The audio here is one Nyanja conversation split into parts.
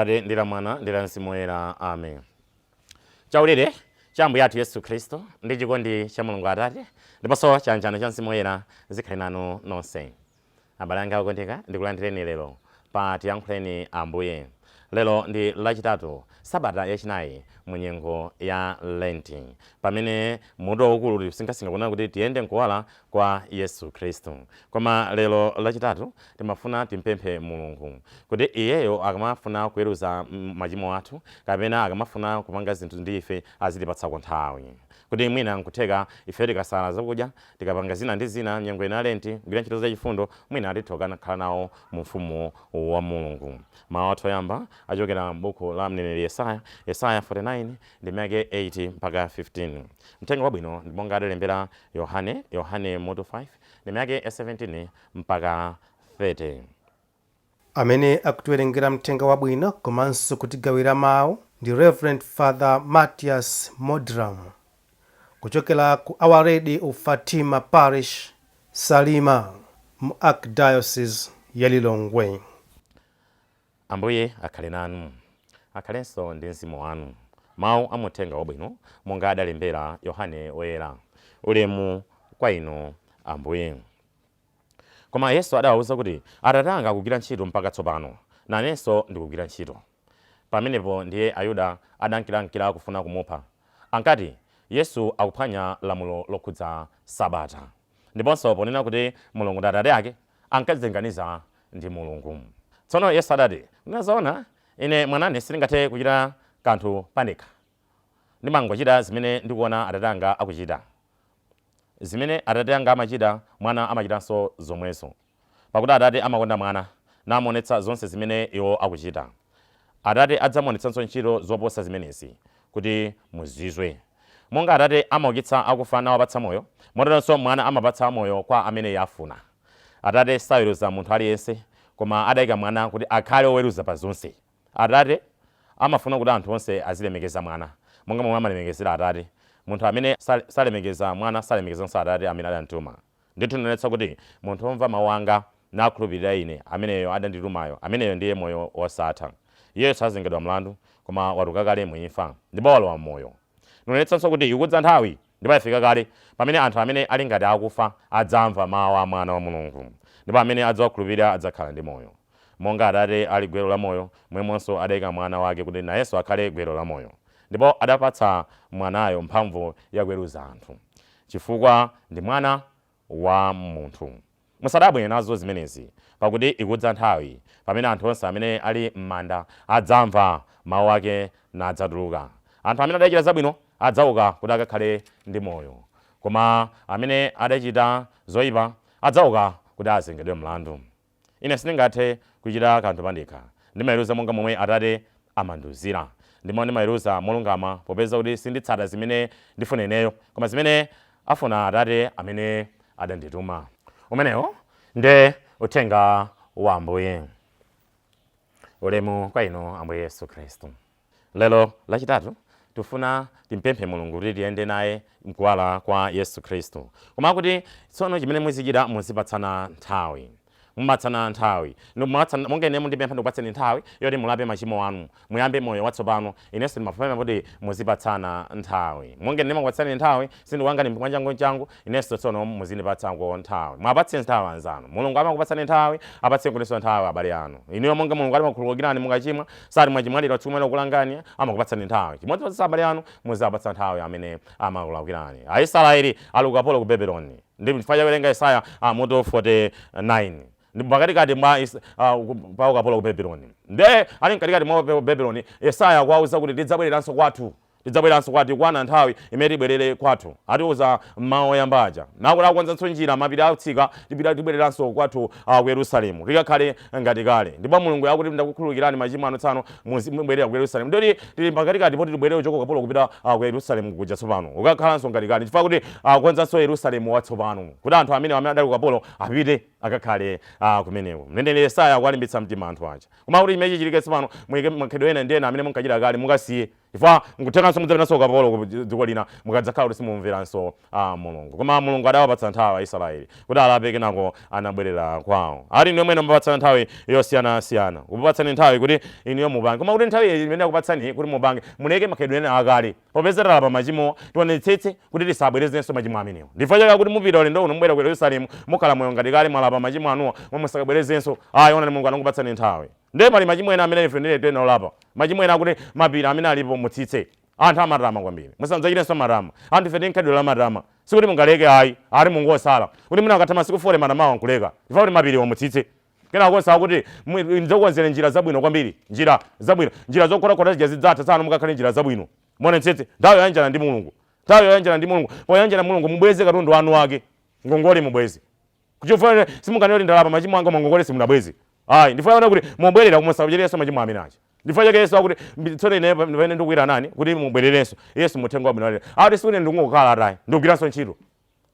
Atate, ndi la Mwana, ndi la Mzimu Woyera. Amen. Chaulere cha Ambuye athu Yesu Khristu, ndi chikondi cha Mulungu Atate, ndiponso chiyanjano cha Mzimu Woyera zikhale nanu nonse. Abale anga okondeka, ndikulandireni lero pa Tiyankhuleni Ambuye. Lero ndi Lachitatu, sabata yachinayi mu nyengo ya Lenti, pamene mutu waukulu tikusinkhasinkha kunena kuti tiyende mkuwala kwa Yesu Khristu. Koma lero Lachitatu timafuna timpemphe Mulungu kuti iyeyo akamafuna kuweruza machimo athu kapena akamafuna kupanga zinthu ndi ife azitipatsako nthawi. Kuti mwina nkutheka ife tikasala zakudya, tikapanga zina ndi zina nyengo ino ya Lenti, kugwira ntchito zachifundo, mwina titha kukakhala nawo mu ufumu wa Mulungu. Mawu athu oyamba achokera m'buku la mneneri Yesaya, Yesaya 49 ndime yake 8 mpaka 15. Mthenga Wabwino ndi monga adalembera Yohane, Yohane mutu 5 ndime yake ya 17 mpaka 30. Amene akutiwerengera Mthenga Wabwino komanso kutigawira mawu ndi Rev Father Mathias Modram kuchokera ku Our Lady of Fatima Parish, Salima, mu Archdiocese ya Lilongwe. Ambuye akhale nanu. Akhalenso ndi mzimu wanu. Mawu a mu Uthenga Wabwino monga adalembera Yohane Woyera. Ulemu kwa inu, Ambuye. Koma Yesu adawauza kuti, Atate anga akugwira ntchito mpaka tsopano, nanenso ndikugwira ntchito. Pamenepo ndiye Ayuda adankirankira kufuna kumupha. Ankati, Yesu akuphwanya lamulo lokhudza Sabata. Ndiponso ponena kuti Mulungu ndi Atate ake, ankadzilinganiza ndi Mulungu. Tsono Yesu adati, Kunena zoona, Ine Mwanane sindingathe kuchita kanthu pandekha. Ndimangochita zimene ndikuona Atate anga akuchita. Zimene Atate anga amachita, Mwana amachitanso zomwezo. Pakuti Atate amakonda Mwana, namuonetsa zonse zimene iwo akuchita. Atate adzamuonetsanso ntchito zoposa zimenezi, kuti muzizwe. Monga Atate amaukitsa akufa nawapatsa moyo, moteronso Mwana amapatsa moyo kwa amene Iye afuna. Atate saweruza munthu aliyense, koma adaika Mwana kuti akhale woweruza pa zonse. Atate amafuna kuti anthu onse azilemekeza Mwana, monga momwe amalemekezera Atate. Munthu amene salemekeza Mwana salemekezanso Atate amene adamtuma. Ndithu ndinenetsa kuti, munthu womva mau anga, nakhulupirira Ine ameneyo adanditumayo, ameneyo ndiye moyo wosatha. Iyeyo sazengedwa mlandu, koma watuluka kale mu imfa, ndipo walowa m'moyo. Ndinenetsanso kuti ikudza nthawi, ndipo yafika kale, pamene anthu amene ali ngati akufa adzamva mau a Mwana wa Mulungu, ndipo amene adzawakhulupirira adzakhala ndi moyo. Monga Atate ali gwero la moyo, momwemonso adaika Mwana wake kuti nayenso akhale gwero la moyo. Ndipo adapatsa Mwanayo mphamvu yakuweruza anthu, chifukwa ndi Mwana wa munthu. Musadabwe nazo zimenezi, pakuti ikudza nthawi pamene anthu onse amene ali m'manda adzamva mau ake nadzatuluka. Anthu amene adachita zabwino adzauka kuti akakhale ndi moyo, koma amene adachita zoipa adzauka kuti azengedwe mlandu. Ine sindingathe kuchita kanthu pandekha. Ndimaweruza monga momwe Atate amandiuzira. Ndipo ndimaweruza molungama, popeza kuti sinditsata zimene ndifuna ineyo, koma zimene afuna Atate amene adandituma. Umenewo nde Uthenga wa Ambuye. Ulemu kwa inu, Ambuye Yesu Khristu. Lero Lachitatu tifuna timpemphe Mulungu kuti tiyende naye mkuwala kwa Yesu Khristu. Koma akuti tsono chimene muzichita muzipatsana nthawi. Mumapatsana nthawi. Monga ine mundipempha ndikupatseni nthawi yoti mulape machimo anu, muyambe moyo watsopano, inenso ndimapempha kuti muzipatsana nthawi. Monga ine ndimakupatsani nthawi, sindikulangani mwachanguchangu, inenso tsono muzindipatsako nthawi. Mwapatse nthawi anzanu. Mulungu amakupatsani nthawi, apatseninso nthawi abale anu. Inuyo monga Mulungu amakukhululukirani mukachimwa, sati mwachimwa lero tsiku lomwelo kukulangani, amakupatsani nthawi. Chimodzimodzinso abale anu, muziwapatsa nthawi amene amakulakwirani. Aisraeli ali ukapolo ku Babeloni. Ndi chifukwa chake werenga Yesaya mutu 49. Ndi pakatikati mwa pa ukapolo ku Babeloni. Nde ali mkatikati mwa Babeloni, Yesaya akuwauza kuti tidzabwereranso kwathu. Tidzabwereranso kwathu, ikwana nthawi imene tibwerere kwathu. Atiuza m'mawu oyamba aja. Nakuti akukonzanso njira, mapiri atsika, tipita tibwereranso kwathu ku Yerusalemu. Tikakhale ngati kale. Ndipo Mulungu akuti ndakukhululukirani machimo anu tsano muzibwerera ku Yerusalemu. Ndiye kuti tili pakatikati poti tibwerere kuchoka ukapolo kupita ku Yerusalemu kuja tsopano. Ukakhalanso ngati kale. Chifukwa kuti akukonzanso Yerusalemu watsopano. Kuti anthu amene amene adali ukapolo apite akakhale kumeneko. Mneneri Yesaya akuwalimbitsa mtima anthu aja. Koma kuti chimene chichitike tsopano, muike makhalidwe ena ndi ena amene munkachita kale mukasiye. Chifukwa nkuthekanso mudzapitanso ukapolo ku dziko lina mukadzakhala kuti simumveranso Mulungu. Koma Mulungu adawapatsa nthawi Aisraeli kuti alape, kenako anabwerera kwawo. Ali inu mwene mupatsana nthawi yosiyanasiyana, kupatsani nthawi kuti inuyo mupange, koma kuti nthawi imene akupatsani kuti mupange, muleke makhalidwe ena akale. Popeza talapa machimo, tionetsetse kuti tisabwerezenso machimo amenewo. Ndifukwa chake kuti mupita ulendo uno, mubwera ku Yerusalemu, mukhala moyo ngati kale, mwalapa machimo anuwa, mwe musakabwerezenso. Ayi, onani, Mulungu anakupatsani nthawi. Ndiye pali machimo ena amene ife ndine tena olapa, machimo ena akuti mapiri amene alipo mutsitse. Anthu amatama kwambiri, musadzachitenso matama. Anthu ife tinkhalidwe la matama, sikuti mungaleke ayi, ati mungosala kuti mwina akatha masiku 40 matamawa nkuleka, chifukwa kuti mapiriwo mutsitse. Kenako konse akuti ndidzakukonzera njira zabwino kwambiri, njira zabwino, njira zokhotakhota zija zidzatha, tsano mukakhale njira zabwino. Muonetsetse nthawi yoyanjana ndi Mulungu, nthawi yoyanjana ndi Mulungu. Poyanjana Mulungu, mubweze katundu wanu wake, ngongole mubweze. Kuchifukwa simunganene kuti ndalapa machimo anga, ngongole simunabweze ayi. Ndifuna kuti mubwerera musachitenso machimo amene aja. Ndifuna chake Yesu akuti tsono ine pamene ndikuyitanani kuti mubwererenso, Yesu muthenga wabwino alere akuti sikuti ndikungokhala atayi, ndikugwiranso ntchito.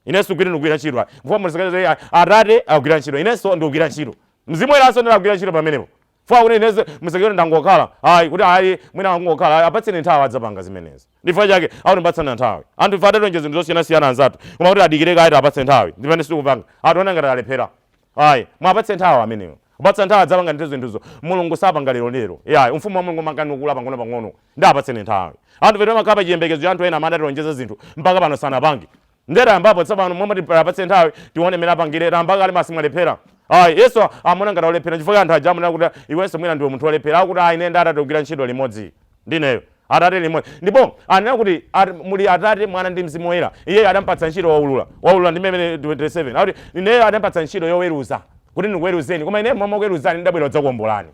Inenso kuti ndikugwira ntchito ayi, mfumu musakaze Atate akugwira ntchito, inenso ndikugwira ntchito, Mzimu Woyeranso ndakugwira akugwira ntchito pamenepo. Funa kuti inenso musakire ndangokhala ayi, kuti ayi mwina angokhala ayi, apatseni nthawi, adzapanga zimenezo. Ndifuna chake akuti mpatsani nthawi. Anthu ife adatonje zinthu zosiyanasiyana anzathu, koma kuti adikire kaye, apatse nthawi, ndipane sikupanga ationa ngati alephera ayi. Mwapatse nthawi ameneyo, kupatsa nthawi adzapanga ndithu zinthuzo. Mulungu sapanga lero lero yayi, ufumu wa Mulungu makanukula pang'ono pang'ono. Ndi apatseni nthawi. Anthu ife timakhala pa chiyembekezo cha anthu ena amene adatilonjeza zinthu, mpaka pano sanapange. Ndera ambapo tsopano momwe apatse nthawi, tione mmene apangire. Tamba kale masi mwalephera ayi. Yesu amona ngati olephera, chifukwa anthu aja amanena kuti iwenso mwina ndiwe munthu olephera. Akuti ayi, ine ndi Atate kugwira ntchito limodzi, ndineyo Atate limodzi. Ndipo anena kuti muli Atate, Mwana ndi Mzimu Woyera. Iyeyo adampatsa ntchito, waulula, waulula ndi mmene 27 akuti ineyo adampatsa ntchito yoweruza, kuti ndikuweruzeni, koma ineyo momwe kuweruzani ndabwera kudzakuwombolani.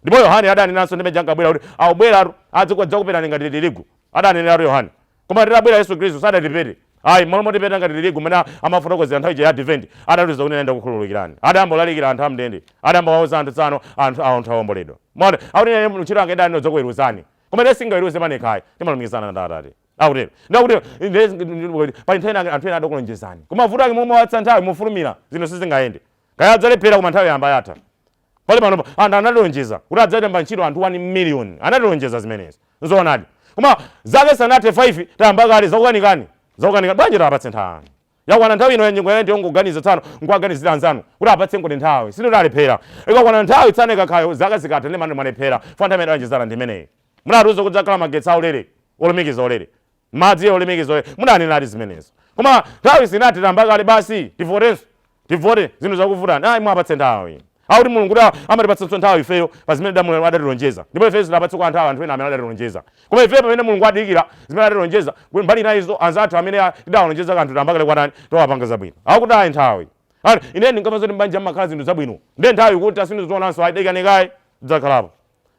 Ndipo Yohane adanenanso ndimene jankabwera kuti akubweratu adzakupetani ngati tirigu, adaneneratu Yohane. Koma titabwera Yesu Khristu sadatipete ayi, malo motipeta ngati tirigu mmene amafotokozera nthawi ija ya Advent, adatiuza kuti nenda kukhululukirani. Adayamba kulalikira anthu amndende, adayamba kuwauza anthu tsano anthu anthu awomboledwa. Mwaona, akuti ine ntchito yanga idali nodzakuweruzani, koma ine singaweruze panekhayi, timalumikizana ndi Atate. Akutero ndakuti pali nthawi ina anthu ena adakulonjezani, koma vuto ake momwe watsa nthawi mufulumira, zinthu sizingayende. Kaya adzalephera, koma nthawi yamba yatha. Pali pano anthu anatilonjeza kuti adzalemba ntchito anthu 1 million, anatilonjeza zimenezo, nzoonadi, koma zaka sanathe 5 tayamba kale zakukanikani, zakukanikani. Bwanji tapatse nthawi? Yakwana nthawi ino ya nyengo ya ndiyongoganiza tsano nkuwaganizira anzanu kuti apatse ngoti nthawi, sinditalephera. Ikakwana nthawi tsano, ikakhala zaka zikatha, ndi mane mwalephera fa nthawi imene adalonjezana ndi imeneyi. Munatiuza kudzakhala magetsi aulere, olumikiza ulere, madzi olumikiza ulere, mudanenadi zimenezo, koma nthawi sinathe, tayamba kale basi tivotenso, tivote, zinthu zakuvutani. Ayi, mwapatse nthawi. Akuti Mulungu kuti amatipatsanso nthawi ifeyo pa zimene damu adatilonjeza, ndipo ifeyo zidapatse kwa anthu anthu ena amene adatilonjeza. Koma ifeyo pamene Mulungu adikira zimene adatilonjeza mbali inayizo, anzathu amene tidawalonjeza kanthu tayamba kale kwatani, towapanga zabwino. Akuti ayi, nthawi. Ati ine ndinkamva zoti mbanja mmakhala zinthu zabwino, ndiye nthawi kuti asindizionanso ayi, dikani dzakhalapo.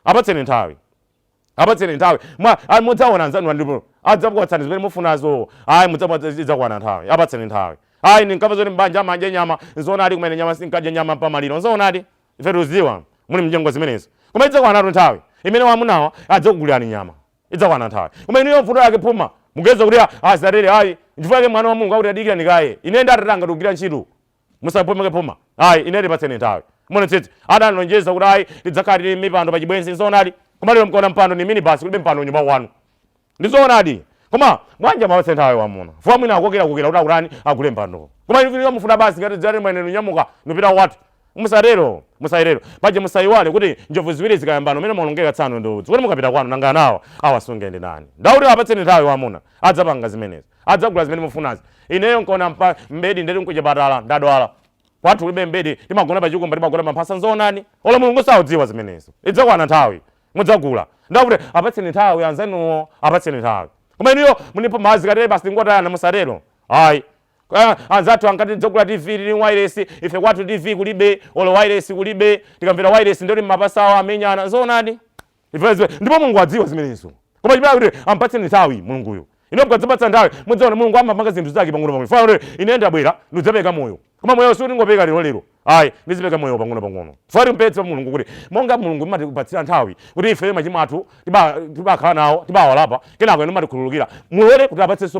Apatseni nthawi, apatseni nthawi. Mwa ayi, mudzaona anzanu ndipo adzakupatsani zimene mufunazo. Ayi, mudzakwana nthawi, apatseni nthawi. Ayi, ndinkamva zoti mbanja amadya nyama, nzoonadi, kumene nyama sinkadya nyama pamaliro, nzoonadi, ife tikuziwa muli mnyengo zimenezo, koma idzakwanatu nthawi imene wamunawa adzakugulirani nyama, idzakwana nthawi. Koma inuyo mfundo yake phuma mugeza kuti azatere ayi. Nchifukwa chake mwana wa Mulungu akuti adikirani kaye, ine ndi Atate anga tikugwira ntchito, musapomeke phuma ayi, ine ndipatseni nthawi. Muonetsetse adanilonjeza kuti ayi, tidzakhala tili mipando pachibwenzi, nzoonadi, koma lero mkaona mpando ni minibus, kulibe mpando nyumba kwanu, ndizoonadi, koma bwanja mawatse nthawi wamuna fuwa mwina akokera kokera kuti akutani, agule mpando. Koma inu mufuna basi ngati dzati mwene nunyamuka nupita kwathu. Musatero, musayerero. Paja musayiwale kuti njovu ziwiri zikayambana, umene maonongeka tsano ndi udzu. Kuti mukapita kwanu, nanga nawo awasunge ndi nani? Ndakuti apatseni nthawi wamuna, adzapanga zimenezi, adzagula zimene mufunazi. Ineyo nkaona mbedi, ndeti nkuchipatala ndadwala, kwathu kulibe mbedi, timagona pachikumba, timagona pamphasa, nzoonadi, olo Mulungu saudziwa zimenezo. Idzakwana nthawi mudzagula. Ndakuti apatseni nthawi anzanuwo, apatseni nthawi. Koma inuyo munipo mazi katere basi tingotayana, musatero ayi. Anzathu ankati tidzagula TV, tili wireless, ife kwathu TV kulibe, olo wireless kulibe, tikamvera wireless ndoti mapasa awo amenyana, nzoonadi. Ndipo Mulungu adziwa zimenezo, koma chimene kuti ampatseni nthawi Mulunguyo. Ino mukadzapatsa nthawi mudzaona Mulungu amapanga zinthu zake pang'ono pang'ono. Fana kuti ine ndabwera ndidzapereka moyo, koma moyo sikuti ngopeka lero lero ayi, ndizipeka moyo pang'ono pang'ono. Fana mpetse Mulungu kuti monga Mulungu imatipatsira nthawi kuti ife machimo athu tibakhala nawo, tibawalapa, kenako inu matikhululukira, mulole kuti apatsenso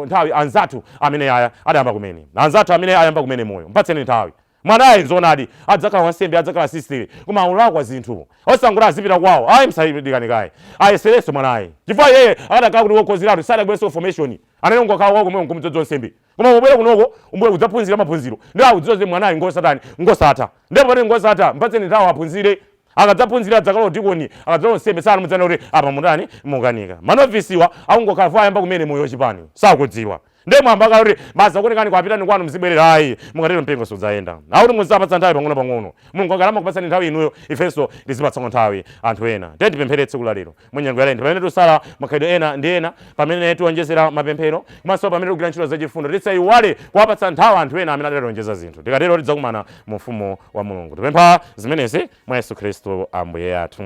nthawi anzathu amene aya adayamba kumene, anzathu amene ayamba kumene moyo, mpatseni nthawi. Mwanayi nzoonadi adzakhala wansembe, adzakhala sistere, koma akulakwa zinthu. Osangoti azipita kwawo ayi, msayidikanikayi, ayeserenso mwanayi, chifukwa yeye akadakhala kuti wokhozeratu sadabwerenso formation, anene ungokhala kwako komwe nkumudzoza wansembe. Koma pobwera kunoko umbwe kudzaphunzira maphunziro, ndi akudziwa mwanayi ngosatani, ngosatha. Ndipo pati ngosatha, mpatseni nthawi aphunzire. Akadzaphunzira adzakhala udikoni, akadzalowa nsembe, sanamudzana kuti apa mutani, mukanika. Manovisiwa akungokhala fo ayamba kumene moyo wachipani, sakudziwa. Ndiye mwamba akala kuti basi akuonekani kwapitani kwanu mzibwerera, ayi, mukatero mpingo sudzayenda. Akuti muzapatsa nthawi pang'ono pang'ono. Mulungu akalama kupatsani nthawi inuyo, ifenso tizipatsako nthawi anthu ena. Tiye tipemphere tsiku la lero mu nyengo ya Lent, pamene tusala makhalidwe ena ndi ena, pamene tiwonjezera mapemphero, komanso pamene tikugwira ntchito zachifundo, tisayiwale kuwapatsa nthawi anthu ena amene adatilonjeza zinthu. Tikatero tidzakumana mu ufumu wa Mulungu. Tipempha zimenezi mwa Yesu Khristu Ambuye athu.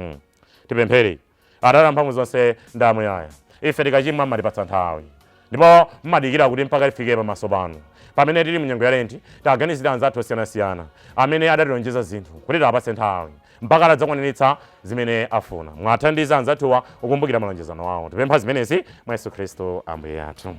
Tipemphere. Atate amphamvu zonse ndi amuyaya, ife tikachimwa mmatipatsa nthawi, ndipo mmadikira kuti mpaka tifike pamaso panu. Pamene tili mu nyengo ya Lenti, taganizira anzathu osiyanasiyana amene adatilonjeza zinthu kuti tiwapatse nthawi mpaka atadzakwaniritsa zimene afuna. Mwathandiza anzathuwa kukumbukira malonjezano awo. Tipempha zimenezi mwa Yesu Khristu Ambuye athu.